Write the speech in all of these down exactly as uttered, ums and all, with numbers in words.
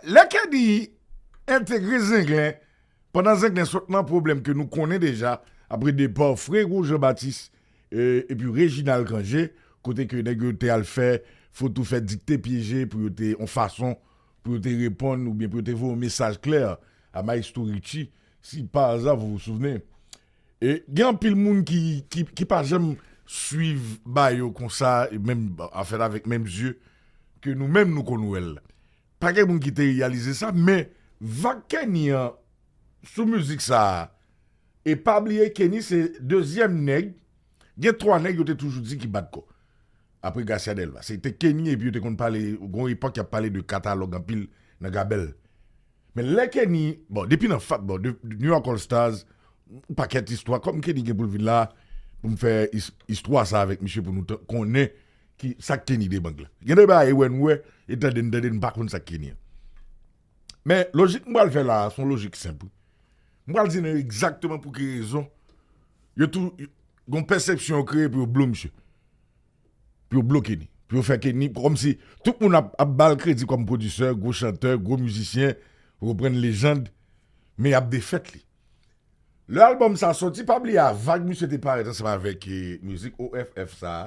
Lè Kenny entegre Zenglen, pandan Zenglen sot nan pwoblèm ke nou konnen deja, apre depa Frero Jean Baptiste, e, epi Reginald Cangé, kote ke nèg yo te al fè foto, fè dikte pyeje pou yo te, yon fason pou yo te reponn oubyen pou yo te voye yon mesaj klè a Maestro Richie, si par hasard vous vous souvenez. E gen anpil moun ki, ki, ki pa janm swiv bagay yo konsa, e menm, anfèt, avèk menm zye ke nou menm nou konn wè l. Pa gen moun ki te reyalize sa, men vag Kenny an sou mizik sa a, e pa bliye Kenny se dezyèm nèg, gen twa nèg yo te toujou di ki bat kò. Apre Gracia Delva, se te Kenny, epi yo te konn pale, gon epòk y ap pale de katalòg anpil nan Gabèl. Men lè Kenny, bon, depi nan Fab, bon, de, de New York All Stars, yon pakèt istwa, kòm Kenny gen pou l vin la, pou m fè is-, istwa sa avèk misye pou nou t-, konnen ki sa k Kenny Debang la. Gen de bagay, wè, nou wè, e tande n tande, n pa konn sa k Kenny an. Men, lojik m pral fè la a, se yon lojik senp. M pral di nou egzakteman pou ki rezon yo tou, gon pèsepsyon yo kreye pou yo blo misye. Pou yo blo Kenny. Pou yo fè Kenny, kòmsi tout moun ap, ap ba l kredi kòm pwodisè, gwo chantè, gwo mizisyen, reprann lejann, men y ap defèt li. Lè albòm sa soti, pa bliye a vag misye te parèt ansanm avèk, e, mizik O F F sa a,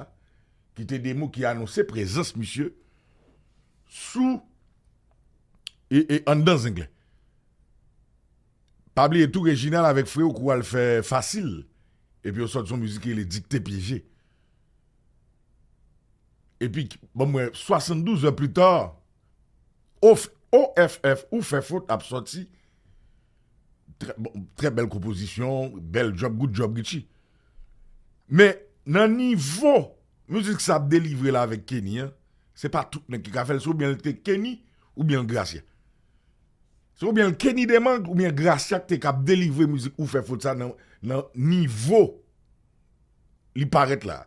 ki te de mo ki anonse prezans misye sou e, e anndan Zenglen. Pa bliye tou Reginald avèk Freo kou al fè Fasil. Epi yo sòti yon mizik ki rele Dikte Pyeje. Epi, bon, mwen, swasanndouz è pli ta, O F F ou fè fot ap sòti. Trè, bon, trè bèl konpozisyon, bèl djòb, good job, Richie. Men, nan nivo mizik sa ap delivre la avèk Kenny an, se pa tout nèg ki ka fè l, se oubyen l te Kenny, oubyen l Gracia. Se oubyen l Kenny Debang, oubyen Gracia ki te kab delivre mizik ou fè fot sa nan, nan nivo li parèt la.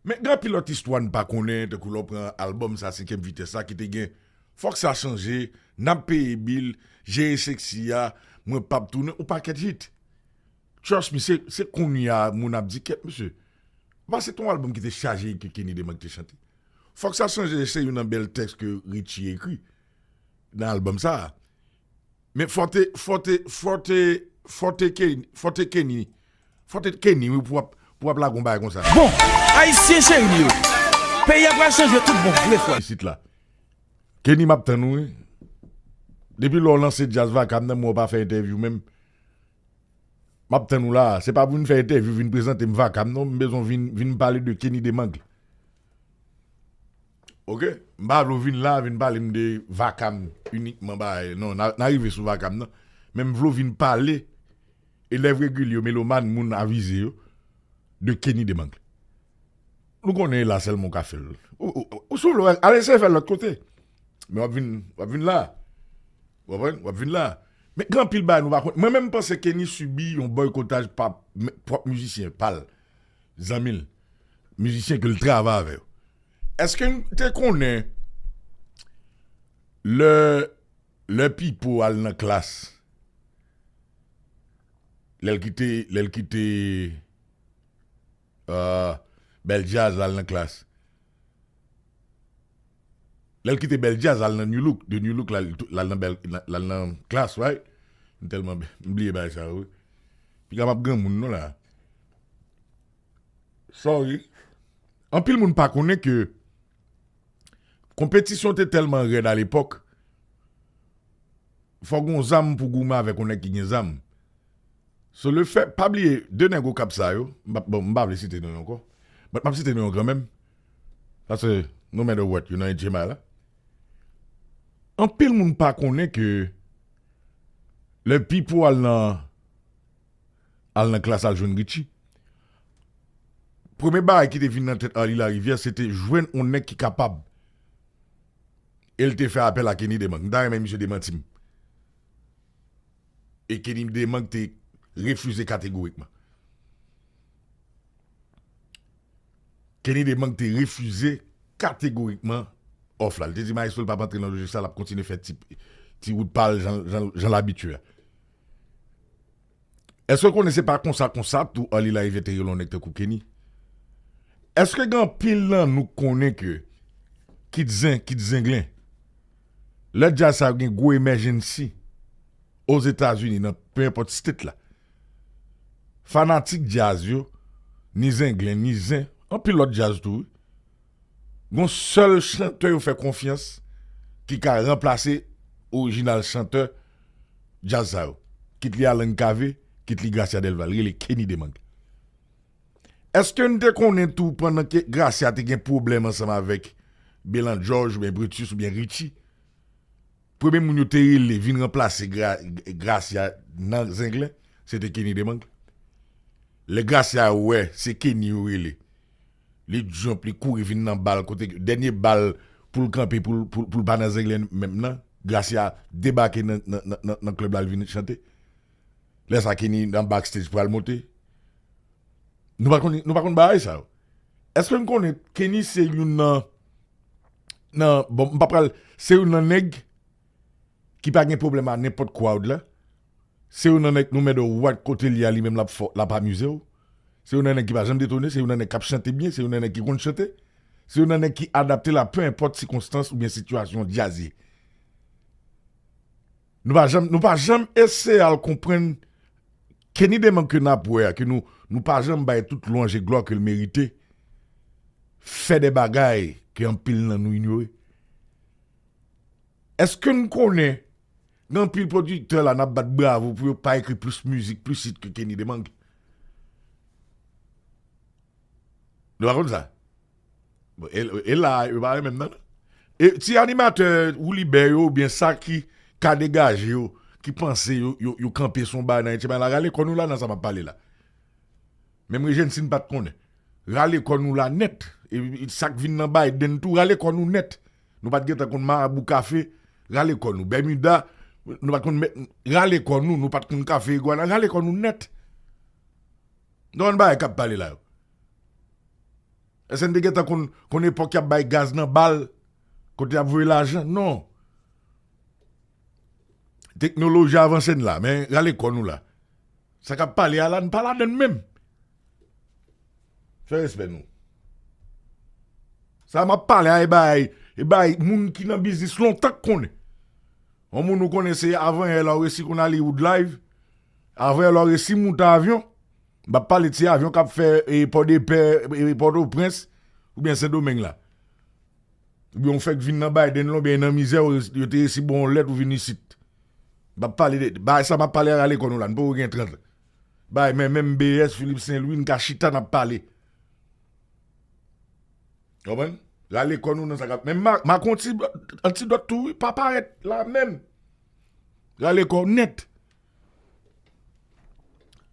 Men gen anpil lòt istwa n pa konnen, tankou lè w pran albòm sa, senkyèm vitès la, ki te gen Fòk sa chanje, n ap peye bil, jere seksi a, mwen p ap tounen, yon pakèt hit. Trust me, se, se kounye a moun ap di, kèt mesye. Paske se te yon albòm ki te chaje hit ke Kenny Debang te chante. Fòk sa chanje, se youn nan bèl tèks ke Richie ekri nan albòm sa a. Men fò te, fò te, fò te, fò te Kenny, fò te Kenny, fò te Kenny, wi, pou ap, pou ap lage yon bagay konsa. Bon, Ayisyen cheri m yo, peyi a pral chanje tout bon vre frè. Isit la. Kenny, m ap tann ou, wi. Depi lè w lanse djaz vakam nan, mwen w pa fè entèvyou menm. M ap tann ou la. Se pa pou vin fè entèvyou, vin prezante m vakam, non. M bezwen w vin, vin pale de Kenny Debang. Oke? M pa vle w vin la, vin pale m de vakam inikman bagay. Non, n a, n a rive sou vakam nan. Men m vle w vin pale, elèv regilye yo, melomàn, moun avize yo, de Kenny Debang. Nou konnen e la sèlman w ka fè l. Ou, ou, ou, si w vle, al eseye fè l lòt kote. Men w ap vin, w ap vin la. W ap, w ap vin la. Men gen anpil bagay nou pa konn. Mwen menm, m panse Kenny sibi yon bòykotaj pa m-, pwòp mizisyen pa l, zanmi l, mizisyen ke l travay avè yo. Èske n te konnen lè, lè Pipo al nan klas, lè l kite, lè l kite, euh, Bèl Djaz, l al nan klas. Lè l kite Bèl Djaz, l al nan New Look. De New Look, l al, l al nan Bèl, l al nan klas, right? M tèlman, m bliye bagay sa yo, wi. Piga m ap granmoun, non, la. Sorry. Anpil moun pa konnen ke konpetisyon te tèlman rèd alepòk, fò w gen yon zam pou goumen avèk yon nèg ki gen zam. So, le fè, pa bliye, de nèg Okap sa yo, m pa, bon, m pa vle site non yo ankò. But m ap site non yo kanmenm. Paske, no matter what, yo nan H M I la. Anpil moun pa konnen ke lè Pipo al nan, al nan klas al jwenn Richie, premye bagay ki te vin nan tèt Arly Larivière, se te jwenn yon nèg ki kapab. E l te fè apèl a Kenny Debang. M ta renmen misye demanti m. E Kenny Debang te refize kategorikman. Kenny Debang te refize kategorikman òf la. Li te di Maestro l p ap antre nan lojik sa, l ap kontinye fè ti, ti wout pa l jan, jan, jan l abitye a. Èske w konnen se pa konsa, konsa tou Arly Larivière te rele yon nèg tankou Kenny? Èske gen anpil nan nou k konnen ke Kit Zen, Kit Zenglen, Lè djaz sa yo gen gwo emergency Ozetazini, nan pe enpòt state la, fanatik djaz yo, ni Zenglen, ni Zen, anpil lòt djaz tou, wi. Gon sèl chantè yo fè konfyans ki ka ranplase orijinal chantè djaz sa yo. Kit li Alan Cavé, kit li Gracia Delval, rele Kenny Demang. Èske n te konnen tou pandan ke Gracia te gen pwoblèm ansanm avèk Belan George oubyen Brutus oubyen Richie? Premye moun yo te rele vin ranplase Gra, Gracia nan Zenglen, se te Kenny Demang. Lè Gracia wè se Kenny yo rele, li jump, li kouri vin nan bal kote dènye bal pou l kanpe, pou l, pou l, pou l pa nan Zenglen menm nan. Gracia debake nan, nan, nan, nan, nan klèb la, l vin chante. Lè sa Kenny nan backstage pral monte. Nou pa konn, nou pa konn bagay sa yo. Èske n konnen Kenny se youn nan, nan, bon, m pa pral, se youn nan nèg ki pa gen pwoblèm a nenpòt crowd la. Se youn nan nèg no matter what kote li a, li menm l ap fò, l ap amize w. Se youn nan nèg ki pa janm detone, se youn nan nèg k ap chante byen, se youn nan nèg ki konn chante. Se youn nan nèg ki adapte l a pe enpòt sikonstans oubyen sitiyasyon djaz ye. Nou pa janm, nou pa janm eseye al konprann Kenny Demang ke n ap wè a, ke nou, nou pa janm bay tout lwanj e glwa ke l merite, fè de bagay ke anpil nan nou inyore. Èske n konnen gen anpil pwodiktè la n ap bat bravo pou yo pa ekri plis mizik, plis hit ke Kenny Demang? Nou pa konn sa? Bon, e, e la, yo pa renmen m nan, non. E ti animatè woulibè yo, oubyen sa ki ka degaje yo, ki panse yo, yo, yo kanpe sou yon bagay nan etche, rale kò nou la nan sa m ap pale la. Menm Rejensin pa t konnen. Rale kò nou la nèt. E, e sa k vin nan Biden tou, rale kò nou nèt. Nou pa t gentan konn Marabou Kafe, rale kò nou. Bèmida, nou pa t konn mèt, rale kò nou, nou pa t konn kafe Igwana, rale kò nou nèt. Nou konn bagay k ap pale la yo. Èske n te gentan konn, konn epòk y ap bay gaz nan bal, kote y ap voye lajan? Non. Teknoloji avanse n la, men rale kò nou la. Sa k ap pale a la, n pa ladan l menm. Fè respè nou. Sa m ap pale a, e bay, e bay moun ki nan biznis lontan k konnen. Yon moun ou konnen se avan yè la w resi konn Hollywood Live, avan yè la w resi moute avyon. M ap pale ti avyon k ap fè e, Pòdepè, e, Pòtoprens, oubyen Sendomeng la. Oubyen w fèk vin nan Biden la, oubyen nan mizè, w res, yo te resi ba w yon lèt ou vin isit. M ap pale de, bagay sa m ap pale a rale kò nou la, n poko gen trant. Bagay men menm B S, Philippe Saint Louis, n ka chita n ap pale. Konprann? Rale kò nou nan sa k ap, men m a, m a konn ti, antidòt tou, wi, pa parèt la menm. Rale kò w nèt.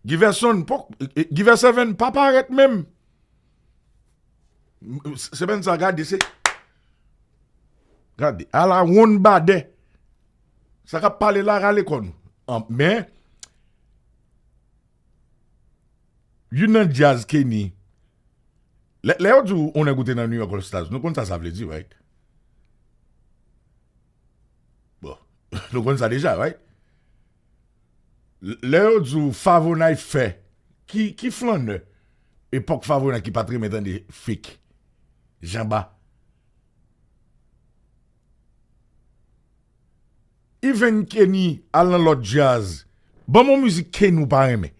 Giverson, pok, e, e, Giver Seven, pa parèt menm. M, m, se, semenn sa, gade, se, gade, ala wonn badè. Sa k ap pale la, rale kò nou. An, men, youn nan djaz Kenny, lè, lè yo di w yon nèg ou te nan New York All Stars, nou konn sa sa vle di, right? Bon, nou konn sa deja, right? L, lè yo di w Favonay fè, ki, ki flannè epòk Favonay ki pa t renmen tande fake? Janba. Even Kenny al nan lòt djaz. Ban m yon mizik Kenny ou pa renmen.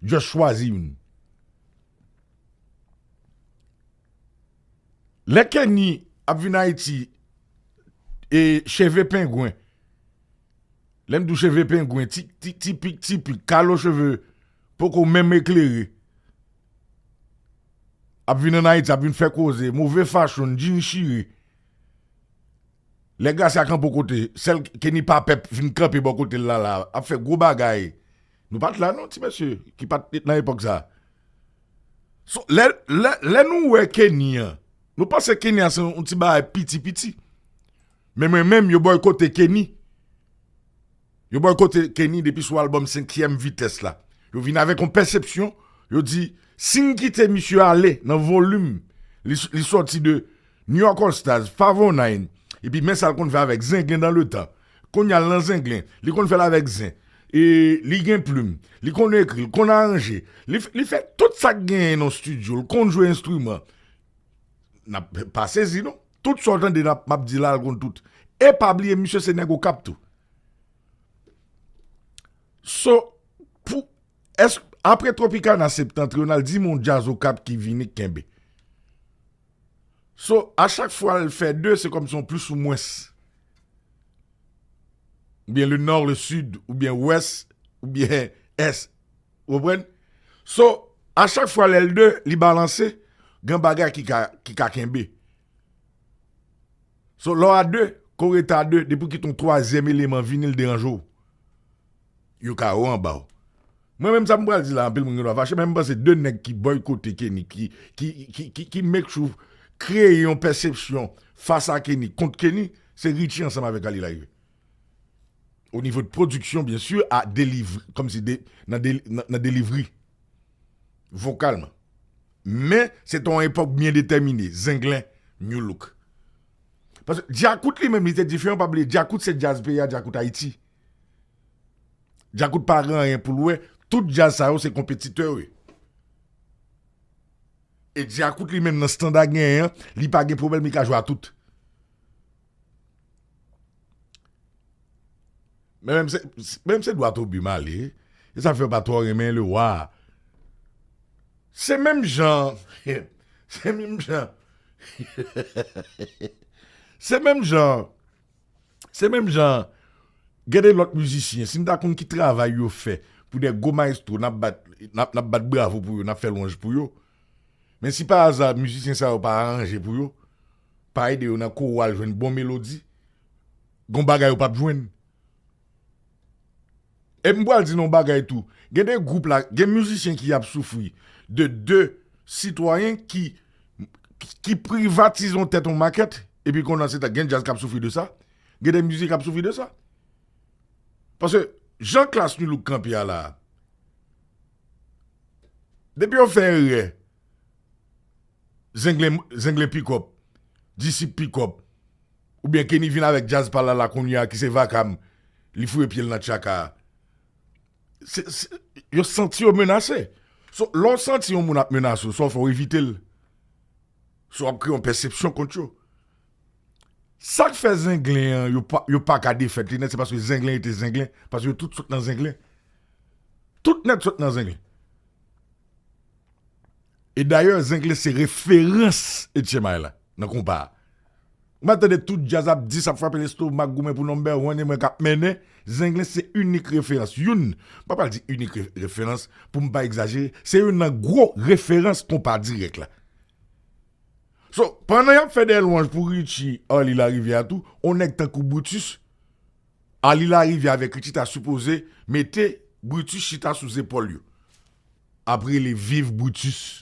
Just chwazi youn. Lè Kenny ap vin Ayiti, e cheve pengwen. Lè m di w cheve pengwen, ti, ti, tipik, tipik, kalo cheve, poko menm eklere. Ap vin ann Ayiti, ap vin fè koze, move fachon, djin chire. Lè Gracia kanpe yon kote, sèl Kenny pa pèp vin kanpe bò kote l la, la, ap fè gwo bagay. Nou pa t la non, ti mesye, ki pa t nan epòk sa. So, lè, lè, lè nou wè Kenny an, nou panse Kenny an se yon ti bagay piti, piti. Men mwen menm, yo bòykote Kenny. Yo bòykote Kenny depi sou albòm Senkyèm Vitès la. Yo vin avèk yon pèsepsyon, yo di, si n kite misye ale nan volim, li, li sòti de New York All Stars, Favonay, epi men sa l konn fè avèk Zenglen dans le temps. Kounye a l nan Zenglen, li konn fè l avèk Zen. E li gen plim, li konn ekri, li konn aranje. Li, f, li fè tout sa k genyen nan estidyo, li konn jwe enstriman. N ap pa sezi non. Tout sa w tande n ap, m ap di la, l konn tout. E pa bliye, misye se nèg Okap tou. So, pou, èske, apre Tropicana Septentrional, di m yon djaz Okap ki vini k kenbe. So, a chak fwa l fè de, se kòmsi yon plis ou mwens. Oubyen le nò, le sid, oubyen wès, oubyen ès. Ou konprann? So, a chak fwa lè l de, li balanse, gen bagay ki ka, ki ka kenbe. So, lè w a de, ke w rete a de, depi w kite yon twazyèm eleman vini, l deranje w. Yo ka yo anba w. Mwen menm sa m pral di la, anpil moun gen dwa fache, men m panse de nèg ki bòykote Kenny, ki, ki, ki, ki, ki make sure kreye yon pèsepsyon fas a Kenny, kont Kenny, se Richie ansanm avèk Ali Larivière. O nivo de pwodiksyon, byen si, a delivre, kòmsi de, nan, de, nan, nan delivri. Vokalman. Men, se te yon epòk byen detèmine. Zenglen, New Look. Paske Djakout li menm, li te diferan, pa bliye, Djakout se djaz peyi a, Djakout Ayiti. Djakout pa gen anyen pou l wè. Tout djaz sa yo se konpetitè yo ye. E Djakout li menm nan standa genyen an, li pa gen pwoblèm, li ka jwe a tout. Men menm se, menm se dwa tobi m ale. E sa fè yo pa twò renmen le wa. Se menm jan. Se menm jan. Se menm jan. Se menm jan. Gen de lòt mizisyen, si n ta konn ki travay yo fè pou de gwo mayestwo, n ap bat, n ap, n ap bat bravo pou yo, n ap fè lwanj pou yo. Men si pa aza mizisyen sa yo pa aranje pou yo, pa ede yo nan kowal jwenn bon melodi, gon bagay yo p ap jwenn. E m pral di nou yon bagay tou. Gen de gwoup la, gen mizisyen ki ap soufri de de sitwayen ki, ki, ki privatize yon tèt, yon makèt, epi kounye a se ta gen djaz k ap soufri de sa. Gen de mizik k ap soufri de sa. Paske jan klas New Look kanpe a la, depi yo fè erè, Zenglen, Zenglen pikòp, Disip pikòp, oubyen Kenny vin avèk djaz pa l la la kounye a ki se vakam, li foure pye l nan tchaka a. Se, se, yo santi yo menase. So, lè w santi yon moun ap menase w, sa w fè w evite l. So, w ap kreye yon pèsepsyon kont yo. Sa k fè Zenglen an, yo pa, yo pa ka defèt li nèt, se paske Zenglen rete Zenglen, paske yo tout sot nan Zenglen. Tout nèt sot nan Zenglen. E dayè, Zenglen se referans H M I la, nan konpa a. Ou pa tande tout djaz ap dis, ap frape lestomak, goumen pou number one, e mwen k ap mennen. Zenglen se inik referans. Youn, m pa pral di inik re-, referans, pou m pa egzajere, se youn nan gwo referans konpa dirèk la. So, pandan y ap fè de lwanj pou Richie, Arly Larivière tou, on nèg tankou Brutus, Arly Larivière avèk Richie ta sipoze mete Brutus chita sou zepòl yo. Ap rele viv Brutus.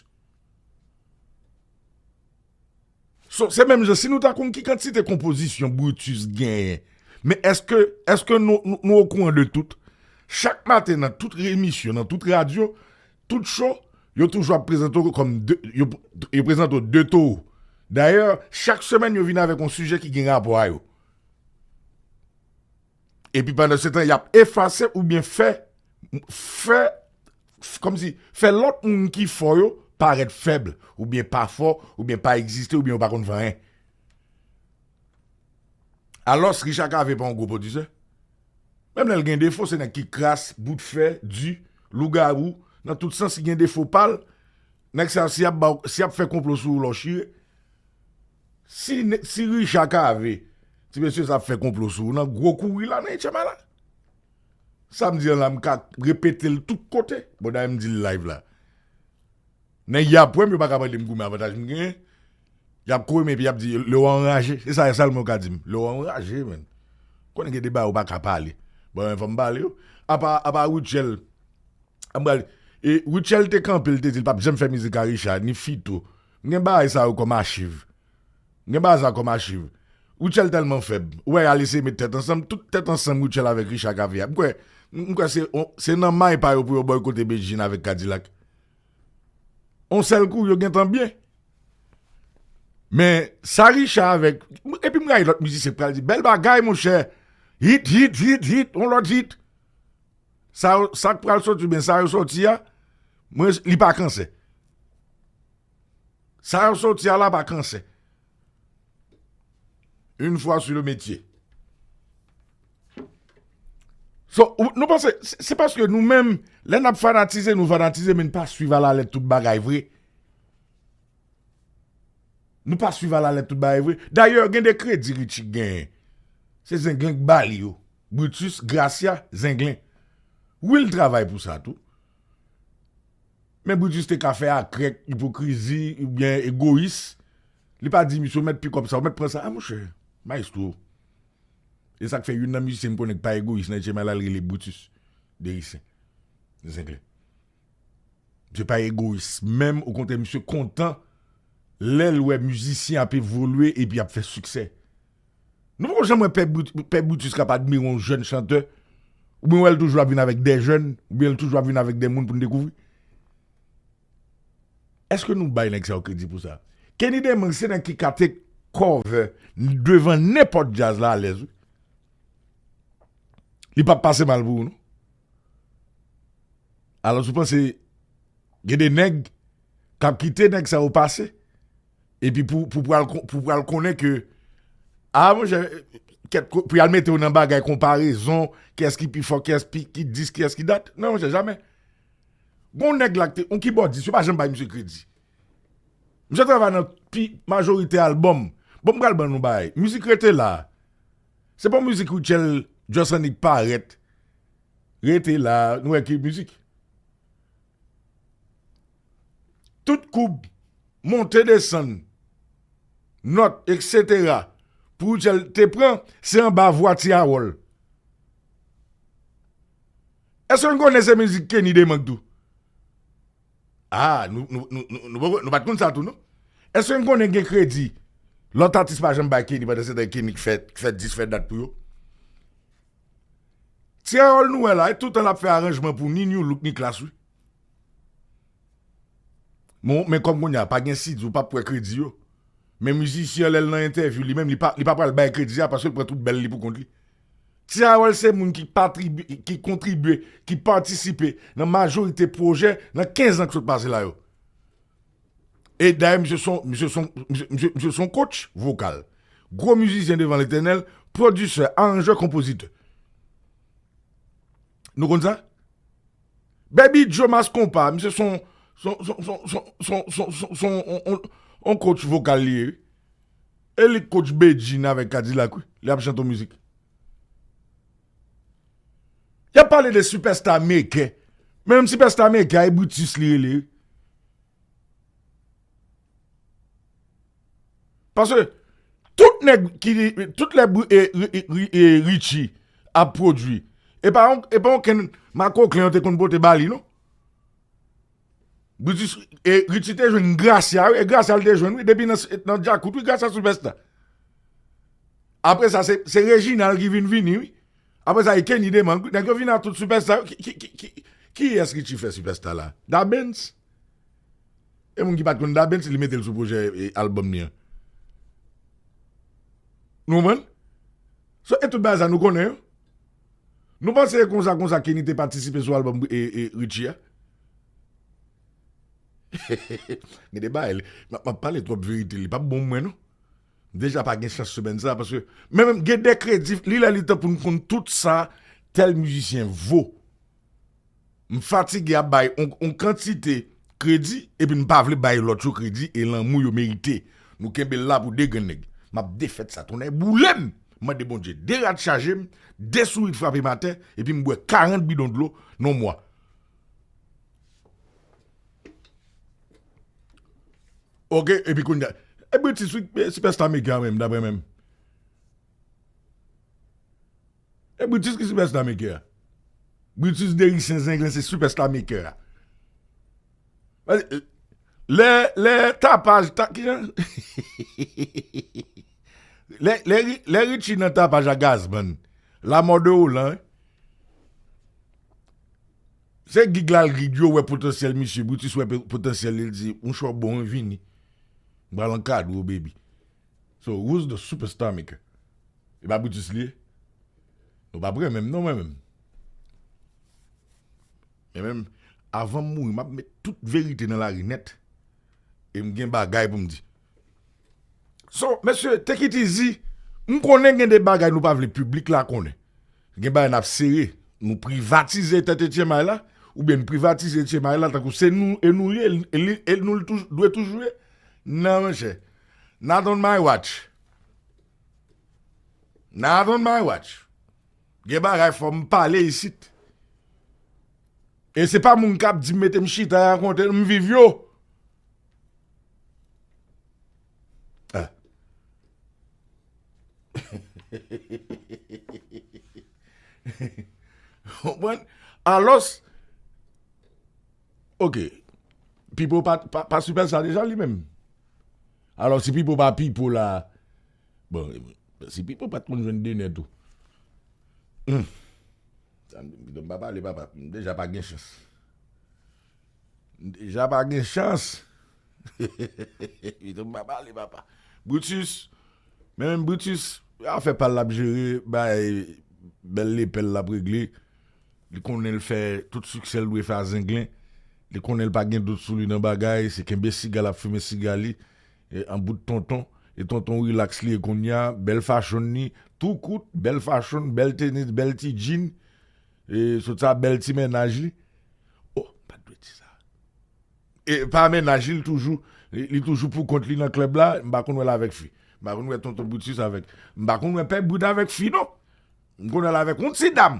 So, se menm jan, si nou ta konn ki kantite konpozisyon Brutus genyen, men èske, èske nou, nou, nou okouran de tout? Chak maten nan tout emisyon, nan tout radyo, tout show, yo toujou ap prezante w kòm de, yo, yo prezante w de towo. Dayè, chak semèn yo vin avèk yon sijè ki gen rapò a yo. Epi pandan se tan, y ap efase oubyen fè, fè, f-, kòmsi, fè lòt moun ki fò yo parèt fèb, oubyen pa fò, oubyen pa egziste, oubyen yo pa konn fè anyen. Alòs, Richard Cavé pa yon gwo pwodisè. Menm lè l gen defo, se nèg ki kras, bout fè, di, lougawou, nan tout sans, li gen defo pa l. Nèg sa, si y ap ba w, si y ap fè konplo sou ou, lè w chire. Si, si Richard Cavé, ti mesye sa ap fè konplo sou ou, nan gwo kouri la, nan H M I la. Sa m di an la, m ka repete l tout kote. Bon, dayè m di l live la. Nèg y ap wè m, yo pa ka mande m goumen avantaj m genyen. Y ap kouri m epi y ap di, le wa anraje. Se sa sèlman yo ka di m. Le wa anraje, menn. Konnen gen de bagay ou pa ka pale. Bon, men fò m pale yo. Apa, apa Rutshelle. Ann pral. E Rutshelle te kanpe, l te di l p ap janm fè mizik a Richard, ni Fito. M gen bagay sa yo kòm achiv. M gen bagay sa kòm achiv. Rutshelle tèlman fèb. Ou wè y al eseye met tèt ansanm, tout tèt ansanm Rutshelle avèk Richard Cavé a. M kwè, m kwè se, se nan may pa yo pou yo bòykote Bedjine avèk Kadilak. On sèl kou, yo gentan byen. Men, sa Richard avèk, epi m gade lòt mizisyen k pral di, bèl bagay, monchè. Hit, hit, hit, hit, on lòt hit. Sa, sa k pral soti, oubyen sa yo soti a, mwen, li pa kansè. Sa yo soti a la pa kansè. Une fois sur le métier. So, ou- nou panse, se se paske nou menm, lè n ap fanatize, nou fanatize, men n pa swiv alalèt tout bagay vre. Nou pa swiv alalèt tout bagay vre. Dayè, gen de kredi Richie genyen. Se Zenglen k ba li yo. Brutus, Gracia, Zenglen. Wi, l travay pou sa tou. Men Brutus te ka fè akrèk, ipokrizi, oubyen egoyis. Li pa di, "Misye, ou mèt pikòp sa, ou mèt pran sa." A, monchè, maestro. E sa k fè youn nan mizisyen m konnen k pa egoyis nan H M I la, l rele Brutus Derisen. Zenglen. Misye pa egoyis menm, okontrè, misye kontan lè l wè mizisyen ap evolye epi ap fè siksè. Nou poko janm wè Pè Brit- Pè Brutus k ap admire yon jèn chantè, oubyen wè l toujou ap vin avèk de jèn, oubyen l toujou ap vin avèk de moun pou n dekouvri. Èske nou bay nèg sa yo kredi pou sa? Kenny Demang se nèg ki ka take cover devan nenpòt djaz la alèz, wi. Li p ap pase mal pou ou, non. Alò, ou panse gen de nèg k ap kite nèg sa yo pase, epi pou, pou pral, pou pral konnen ke, a, monchè, kèt ko- pou y al mete w nan bagay konparezon, kiyès ki pi fò, kiyès pi, ki dis, kiyès ki dat. Non, monchè, jamè. Gon nèg la ki te, yon kibòdis, yo pa janm bay misye kredi. Misye travay nan pi majorite albòm. Bon, m pral ban nou bagay. Mizik Rete La. Se pa yon mizik Rutshelle Just Annick parèt. Rete La, nou wè ki mizik. Tout koub, monte desann, nòt, et cetera, pou Rutshelle te pran, se anba vwa Ti Harold. Èske n konnen se mizik Kenny Demang tou? Ah, nou, nou, nou, nou, nou, nou pa t konn sa tou, non? Èske n konnen gen kredi lòt atis pa janm bay Kenny pandan se tan Kenny k fè, k fè dis, fè dat pou yo? Ti Harold nou wè la, e toutan l ap fè aranjman pou ni New Look ni Klass, wi. Bon, men kòm kounye a, pa gen C D, ou p ap wè kredi yo. Men mizisyen an, lè l nan entèvyou, li menm, li pa, li pa pral bay kredi a paske l pran tout bèl li pou kont li. Ti Harold se moun ki patribi-, ki kontribye, ki patisipe nan majorite pwojè nan kenz an k sot pase la yo. E dayè, misye son, misye son, misye, misye, misye son coach vokal. Gwo mizisyen devan Letènèl, pwodisè, aranjè, konpozitè. Nou konn sa? Baby Joe Mass Konpa, misye son, son, son, on, on, on coach vokal li ye, wi. E li k coach Bedjine avèk Kadilak, wi. Li ap chante yon mizik. Y ap pale de Superstar Maker. Men menm Superstar Maker a, e Brutus li rele, wi. Paske tout nèg ki, tout lè Bru- e, e, e, e, e, Richie ap pwodui, e pa yon, e pa yon kenn makoklen yo te konn pote ba li, non. Brutus, e, Richie te jwenn Gracia, wi, e Gracia l te jwenn, wi, depi nan, nan Djakout, wi, Gracia Superstar. Apre sa, se, se Reginald ki vin vini, wi. Apre sa, e Kenny Demang, wi. Nèg yo vin a tout Superstar, wi. Ki, ki, ki, ki, kiyès Richie fè Superstar la? Da Benz? E moun ki pa t konn Da Benz, li mete l sou pwojè, e, albòm li an. Nou konprann? So, e tout bagay sa nou konnen yo. Nou panse e konsa, konsa Kenny te patisipe sou albòm, e, e, Richie a? Gen de bagay, m ap, m ap pale twòp verite, li p ap bon pou mwen, non. Deja pa gen chans semèn sa, paske, men menm gen de kredi, li lè li tan pou n konn tout sa tèl mizisyen vo. M fatige ap bay on, on kantite kredi, epi m pa vle bay lòt yo kredi e lanmou yo merite. Nou kenbe l la pou de grenn nèg. M ap defèt sa, tonnè boule m! M mande Bondye de rad chaje m, de sourit frape m atè, epi m bwè karant bidon dlo nan yon mwa. Oke, epi kounye a, e Brutus wi, e Superstar Maker menm, daprè menm. E Brutus ki Superstar Maker a. Brutus Dericien Zenglen se Superstar Maker a. Lè, lè tapaj, ta, kijan? Lè, lè, Ri- lè Richie nan tapaj a Gazman, Lamò de Olan, wi. Se gig la l gig yo wè potansyèl misye, Brutus wè pe- potansyèl li, l di, "Yon cho bon, wi, vini. M pral ankadre w, baby." So, who's the Superstar Maker? E pa Brutus li ye? Nou p ap renmen m non, mwen menm. Mwen menm, avan m mouri, m ap met tout verite nan lari nèt. E m gen bagay pou m di. So, mesye, take it easy. M konnen gen de bagay nou pa vle piblik la konnen. Gen bagay n ap sere. Nou privatize tèt Etyen May la, oubyen n privatize Etyen May la, tankou se nou, e nou li ye, e li, e nou li toujou, dwe toujou ye. Non, monchè. Not on my watch. Not on my watch. Gen bagay fò m pale isit. E se pa moun k ap di m mete m chita rakonte m viv yo. Ah. Konprann? Alòs, ok. Pipo pa, pa, pa sipè sa deja li menm. Alò, si Pipo pa Pipo la, bon, si Pipo pa t konn jwenn denè tou. Hmm. Sa m di, m pa pale, papa. M deja pa gen chans. M deja pa gen chans. Pito m pa pale, papa. Brutus, men menm Brutus, afè pa l l ap jere, bay bèl lepèl l ap regle. Li konnen l fè tout siksè l dwe fè a Zenglen. Li konnen l pa gen dout sou li nan bagay, se kenbe siga l ap fimen siga li, e, an bout tonton. E tonton rilaks li ye kounye a, bèl fachon li, tou kout, bèl fachon, bèl tenis, bèl ti djin. E, sot sa, bèl ti mennaj li. Oh, m pa t dwe di sa. E pa mennaj li, li toujou, li, li toujou pou kont li nan klèb la, m pa konn wè l avèk fi. M pa konn wè tonton Brutus avèk. M pa konn wè pè Brut avèk fi, non. M konn wè l avèk yon ti dam.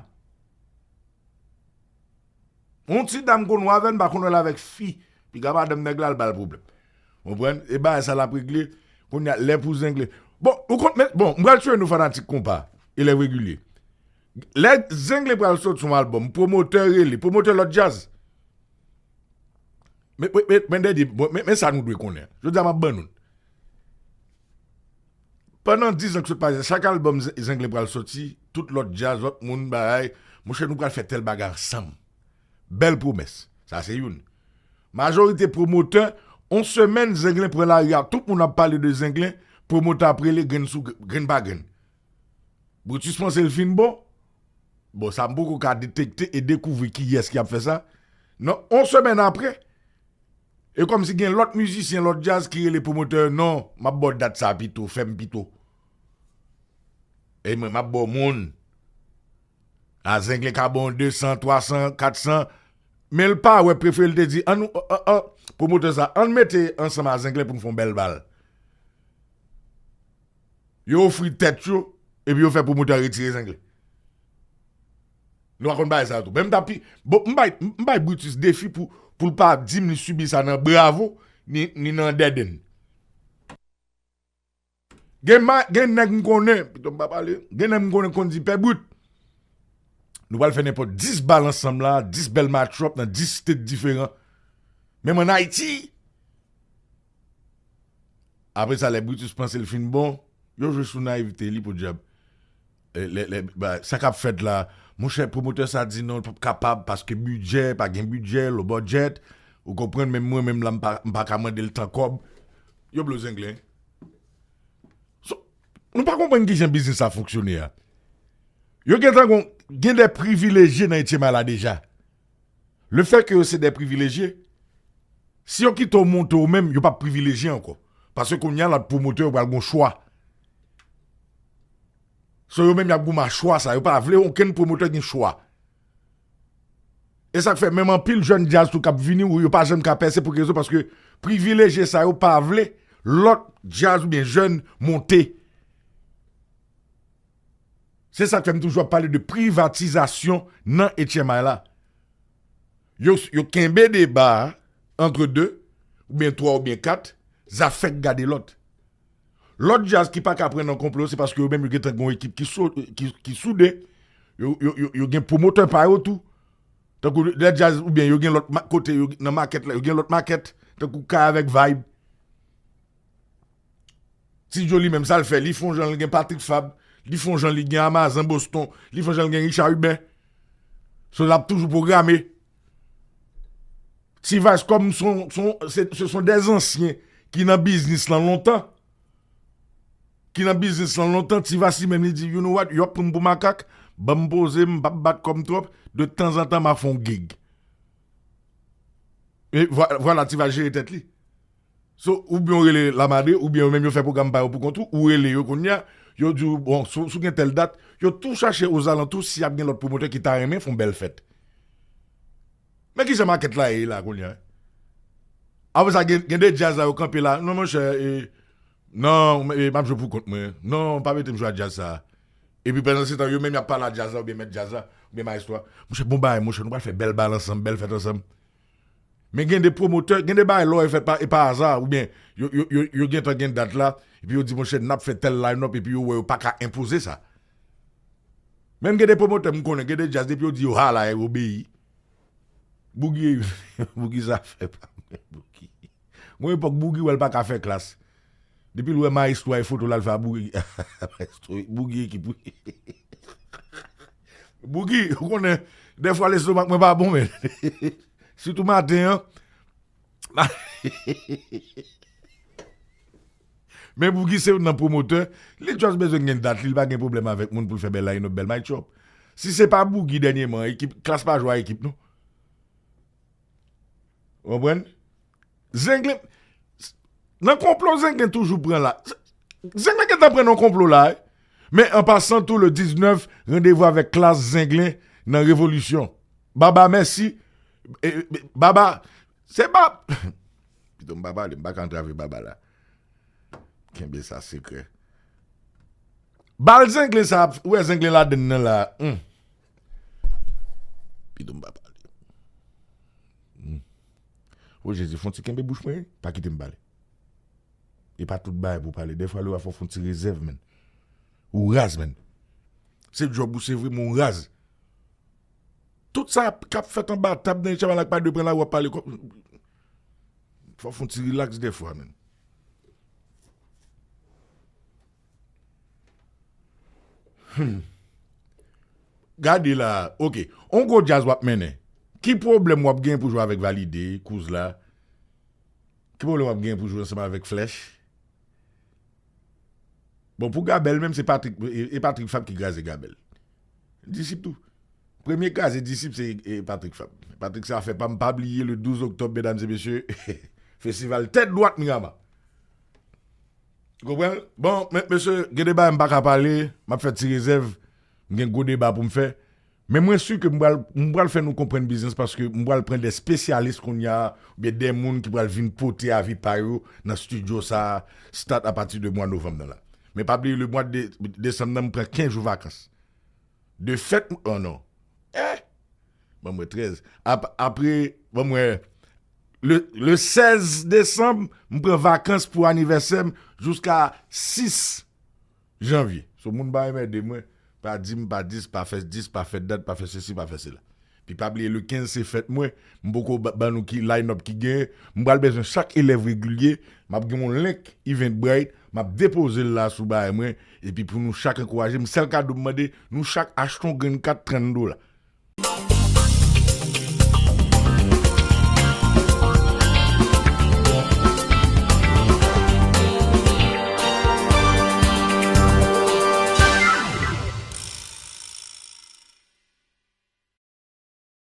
Yon ti dam konn wè avè l, m pa konn wè l avèk fi. Piga madanm nèg la, l ba l pwoblèm. Konprann? E bagay sa l ap regle. Kounye a, lè pou Zenglen. Bon, ou konn, men, bon, m pral tchwe nou fanatik konpa. E lè regilye. Lè Zenglen pral sot son albòm, pwomotè rele, pwomotè lòt djaz. Men, men, men, men, dènye, bon, men, men sa nou dwe konnen. Jodi a, m ap ban nou. Pandan diz an k sot pase, chak albòm Ze-, Zenglen pral soti, tout lòt djaz, lòt moun, bagay, monchè, nou pral fè tèl bagay ansanm. Bèl pwomès. Sa se youn. Majorite pwomotè, on semèn, Zenglen pran lari a, tout moun ap pale de Zenglen, pwomotè ap rele grenn sou gr-, grenn pa grenn. Brutus panse l fin bon. Bon, sa m poko ka detekte e dekouvri kiyès ki ap fè sa. Non, on semèn apre, e kòmsi gen lòt mizisyen, lòt djaz ki rele pwomotè, non, m ap ba w dat sa pito, fè m pito. E mwen, m ap ba w moun. A Zenglen ka ba w desan, twasan, katsan, men l pa wè, prefere l te di, ann, an, an, pwomotè sa, ann mete ansanm a Zenglen pou n fè yon bèl bal. Yo ofri tèt yo, epi yo fè pwomotè a retire Zenglen. Nou pa konn bagay sa tou. Men m ta pi, bon, m bay, m bay Brutus defi pou, pou l pa di m li sibi sa nan bravo, ni, ni nan dèdèn. Gen ma-, gen nèg m konnen, pito m pa pale, gen nèg m konnen konn di, Pè Brut, nou pral fè nenpòt dis bal ansanm la, dis bèl match up nan dis state diferan. Menm ann Ayiti. Apre sa, lè Brutus panse l fin bon, yo jwe sou nayivte li, podyab. E, lè, lè, ba, sa k ap fèt la, monchè, pwomotè sa di non, l p ap kapab, paske bidjè, pa gen bidjè, low budget, ou konprann, menm mwen, menm la, m pa, m pa ka mande l tan kòb. Yo blo Zenglen. So, nou pa konprann kijan biznis sa fonksyone a. Yo gentan gon, gen de privilejye nan Etyen May la deja. Lefètke yo se de privilejye, si yo kite w monte w menm, yo p ap privilejye ankò. Paske kounye a, lòt pwomotè yo pral gon chwa. So, yo menm, y ap goumen a chwa sa. Yo pa vle okenn pwomotè gen chwa. E sa k fè menm anpil jèn djaz tou k ap vini, ou yo pa janm ka pèse pou ki rezon, paske privilejye sa yo pa vle lòt djaz oubyen jèn monte. Se sa k fè m toujou ap pale de privatizasyon nan Etyen May la. Yo, yo kenbe deba a, antre de, oubyen twa, oubyen kat, zafè k gade lòt. Lòt djaz ki pa ka pran nan konplo, se paske yo menm yo gentan gen yon ekip ki so-, ki, ki soude. Yo, yo, yo, yo gen pwomotè pa yo tou. Tankou lè djaz, oubyen yo gen lòt ma-, kote, yo, nan makèt la, yo gen lòt makèt, tankou Kay avèk Vibe. Ti Djo li menm, sa l fè, li fè yon jan l gen Patrick Fabre, li fè yon jan li gen Amazan Boston, li fè yon jan l gen Richard Hubert. So, l ap toujou pwograme. T-Vice kòm son, son, se, se son dè zansyen ki nan biznis lan lontan. Ki nan biznis lan lontan, T-Vice li menm li di, "You know what, yo ap pran m pou makak, ban m poze, m p ap bat kò m twòp, de tanzantan m a fè yon gig." E vwa-, vwala, T-Vice jere tèt li. So, oubyen w rele Lamadrid, oubyen yo menm yo fè pwogram pa yo pou kont ou, ou rele yo kounye a, Yo di w, bon, si w si w gen tèl dat, yo tou chache ozalantou si ap gen lòt pwomotè ki ta renmen fè yon bèl fèt. Men kijan makèt la ye la kounye a? Apre sa, gen, gen de djaz la, yo kanpe la. Non, monchè, e, non, e, m ap jwe pou kont mwen. Non, pa mete m jwe a djaz sa. Epi pandan se tan, yo menm y ap pale a djaz la, oubyen mèt djaz la, oubyen mayestwo a. Monchè, bon bagay, monchè, nou pral fè bèl bal ansanm, bèl fèt ansanm. Men gen de pwomotè, gen de bagay lè w fèt pa, e pa aza, oubyen yo, yo, yo, yo gentan gen dat la, epi yo di, monchè, n ap fè tèl line-up, epi yo wè yo pa ka enpoze sa. Menm gen de pwomotè, m konnen, gen de djaz, depi yo di yo hala, yo obeyi. Bougi, Bougi sa fè pa mwen, Bougi. Gon epòk, Bougi wè l pa ka fè klas. Depi l wè mayestwo a e foto l al fè a Bougi. Mayestwo, Bougi ekip, wi. Bougi, ou konnen, dèfwa lestomak mwen pa bon, men. Sitou maten an. Men Bougi se youn nan pwomotè, li just bezwen gen dat li, li pa gen pwoblèm avèk moun pou l fè bèl line-up, bèl mic drop. Si se pa Bougi dènyèman, ekip, klas pa jwe a ekip, non. Ou konprann? Zenglen, nan konplo Zenglen toujou pran la. Zenglen gentan pran nan konplo la, wi. Men an pasan tou le diznèf, randevou avèk klas Zenglen nan Revolisyon. Baba, mèsi. E, e, Baba, se ba-, pito m pa pale, m pa ka antrave Baba la. Kenbe sa sekrè. Bal Zenglen sa, ou wè Zenglen ladann nan la. Hmm. Pito m pa pale. Hmm. O Jezi, fon ti kenbe bouch mwen, wi. Pa kite m pale. E pa tout bagay pou pale. Dèfwa, lè w a fè w fon ti rezèv, menn. Ou raz, menn. Se djòb ou, se vre, men ou raz. Tout sa k ap fèt anba tab nan Etchamalak pa dwe pran lari w ap pale kòm. Fò w fè yon ti rilaks dèfwa, menn. Hmm. Gade la, oke. On gwo djaz w ap mennen. Ki pwoblèm w ap gen pou jwe avèk Valide, Kouz la? Ki pwoblèm w ap gen pou jwe ansanm avèk Flèch? Bon, pou Gabèl menm, se Patrick, e, e Patrick Fab ki kraze Gabèl. Disip tou. Premye kraze Disip, se, e, Patrick Fab. Patrick sa fè pa m pa bliye le douz oktòb, medam e mesye, festival Tèt Dwat Mirama. Ou konprann? Bon, men, mesye, gen de bagay m pa ka pale, m ap fè ti rezèv, m gen gwo deba pou m fè. Men mwen si ke m pral, m pral fè nou konprann biznis paske m pral pran de spesyalis kounye a, oubyen de moun ki pral vin pote avi pa yo nan estidyo sa a, start apati de mwa novanm nan la. Men pa bliye, le mwa de desanm nan, m pran kenz jou vakans. De fèt, oh non. Eh! Ban mwen trèz. Ap-, apre, ban mwen, le, le sèz desanm, m pran vakans pou anivèsè m jiska sis janvye. So, moun pa enmède mwen, pa di m pa dis, pa fè dis, pa fè dat, pa fè sesi, pa fè sela. Pi pa bliye, le kenz se fèt mwen, m poko ba, ban nou ki line-up ki genyen. M pral bezwen chak elèv regilye, m ap gen yon link Eventbrite, m ap depoze l la sou bagay mwen, epi pou nou chak ankouraje m, sèl kado m mande, nou chak achte yon grenn kat trant dola.